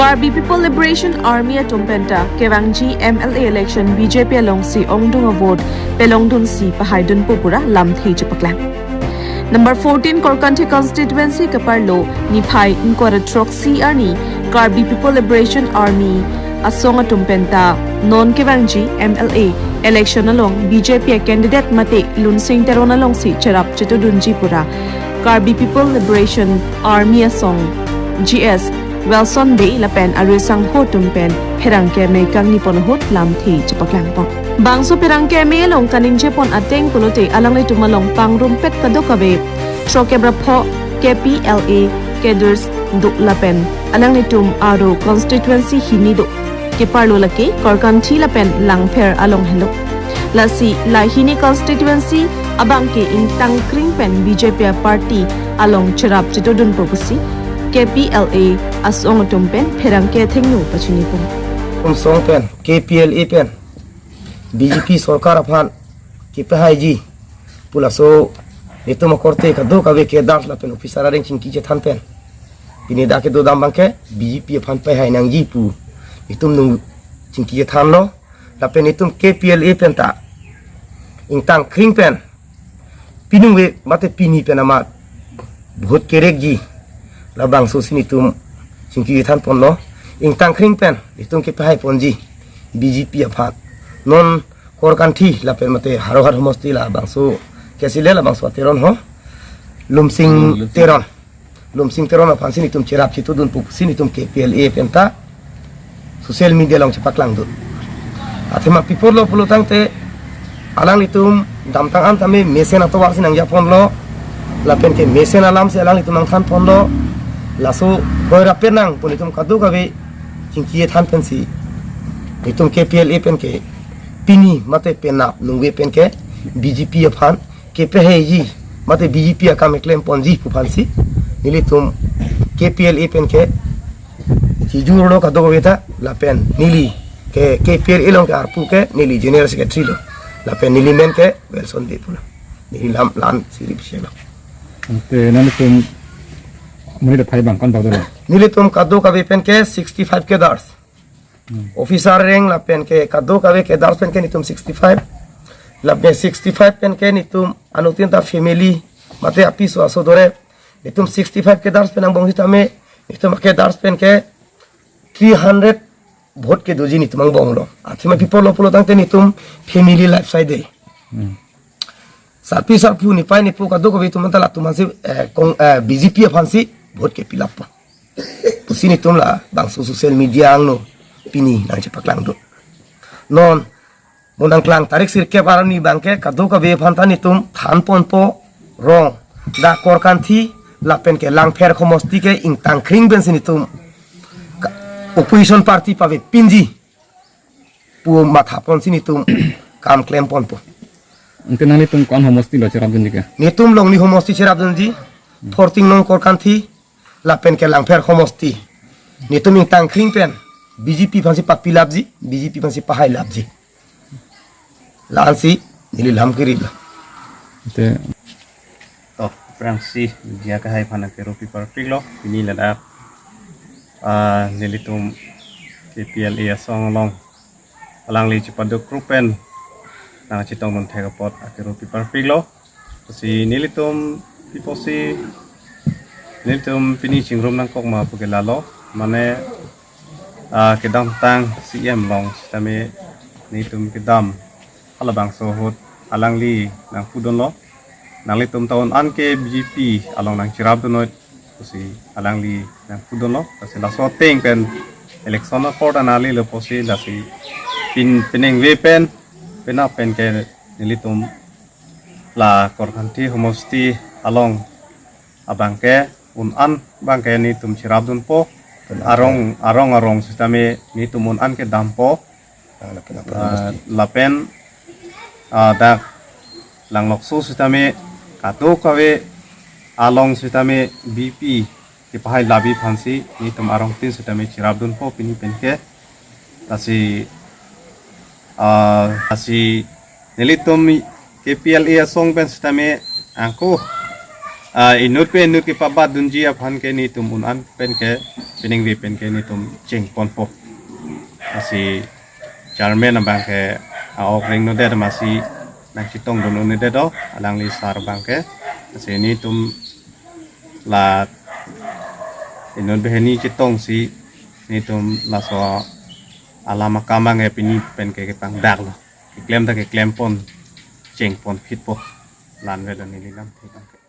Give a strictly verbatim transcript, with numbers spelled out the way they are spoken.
Karbi People Liberation Army atum penta kevangji M L A election B J P alongsi ongdung avote pelongdunsi pahaidunpo pura lamthe chepaklang. Number fourteen Korkanthi constituency keparlo niphai ingkoi ra throk C R ni Karbi People Liberation Army asong atum penta non kevangji M L A election along B J P candidate mate Lunsing Teron alongsi cherap chetudunji pura Karbi People Liberation Army asong G S Wilson Bey lapen arisangho atum pen pherangke me kangni pon ahut lamthe chepaklangpon. Bangso pherangke me along kaningjepon ateng pulote alanglitum along pangrumpet kadokave throk kep ra pho K P L A cadres do lapen alanglitum aro constituency hini do. Keparlo lake Korkanthi lapen Langpher along helo. Lasi la hini constituency abangke ingtangkring pen B J P party along cherap chetudunpo pusi K P L A asong atum pen pherangke athengno pachinipo. Kum song pen K P L A pen B J P sorkar aphan kepahaiji pu laso netum akorte kadokave cadres lapen officer areng chingki chethan pen pini dak kedodam abangke B J P aphan pahai nangji pu netum nung chingki chethanlo. Lapen netum K P L A penta ingtangkring pen piningve mate pini pen amat vote kerekji, labangso si netum chingki chethanponlo. Ingtangkring pen netum kepahaiponji B J P aphan. Non Korkanthi lapen mate Howraghat homosti labangso kesi le labangso Teron ho, Lunsing Teron. Lunsing Teron aphansi netum cherap chetudunpo pusi netum K P L A penta social media along chepaklangdun. Athema pi apotlo pulotangte alanglitum damtang an tame mesen atovarsi nangjaponlo, lapen ke mesen alamsi alanglitum nangthanponlo. Laso hoi rapet nang pu netum kadokave chingki chethan pensi netum K P L A pen ke pini mate penap ningve pen ke B J P aphan kepahaiji mate B J P akam keklemponji pu aphansi nelitum K P L A pen ke chijurlo kadokaveta. Lapen neli ke K P L A along ke arpu ke neli general secretary lo, lapen neli men ke Wilson Bey pulo. Neli lam lan siri biselo. Ante nanglitum monit aphai abang konbak dolo? Nelitum kadokave pen ke sixty-five cadres. Officer areng lapen ke kadokave cadres pen ke netum sixty-five. Lapen sixty-five pen ke netum anuttin ta family mate apiso aso dore. Netum sixty-five cadres pen angbong sitame netum cadres pen ke three hundred vote kedoji netum angbonglo. Athema pi apotlo pulotangte netum family life saide. Sarpi sarpo, nepei nepo kadokave atum anta latum ansi, eh, kong, eh, B J P aphansi vote kepilappo pusi netum labangso social media angno pini nangchepaklangdun. Non mo nangklang tarik sirkep arni abangke kadokave aphanta netum thanponpo, rong dak Korkanthi lapen ke Langpher homosti ke ingtangkring pensi netum ka-, opposition party pavepinji pu mathaponsi netum kam klemponpo. Ante nanglitum ko-an homosti lo cherapdunji ke? Netum Longri homosti cherapdunji, fourteen nong Korkanthi lapen ke Langpher homosti. Netum ingtangkring pen B J P aphansi papilapji, B J P aphansi pahailapji. La-ansi neli lam kiri lo. Ante To, aphrangsi media akehai aphan akiru piparpiklo, pini ladak, ah, nelitum K P L A asong along alangli chepaduk rup pen nangchetongdun thek apot akiru piparpiklo. Lasi nelitum pi apotsi nelitum pini chingrum nangkok ma pu ke lalo, mane, ah, kedamtang C E M along sitame nelitum kedam halabangso ahut alangli nangpudunlo, nanglitum ta un-an ke B J P along nangcherapdunnon pusi alangli nangpudunlo. Lasi laso ateng pen election accord analilo pusi lasi pin peningve pen penap pen ke nelitum la Korkanthi homosti along abangke un-an abangke netum cherapdunpo. Arong, arong arong sitame netum un-an kedampo. Ah, lapen apa Ah, homosti? Lapen, ah, dak Langlokso sitame kadokave along sitame B J P kepahailapji aphansi netum arongtin sitame cherapdunpo pini pen ke. Lasi, ah, lasi nelitum K P L A asong pen sitame ako, ah, inut pen inut kepabatdunji aphan ke netum un-an pen ke peningve pen ke netum chengponpo. Lasi chairman abang ke a-ok ring no det, masi nangchetong dun un-e det do, alangli sar abang ke. Lasi netum la inut banghini chetongsi netum laso alam akam abang ke pini pen ke kepangdaklo. Keklem ta keklempon, chengpon phitpo. La-an ave do neli lamthe abang ke.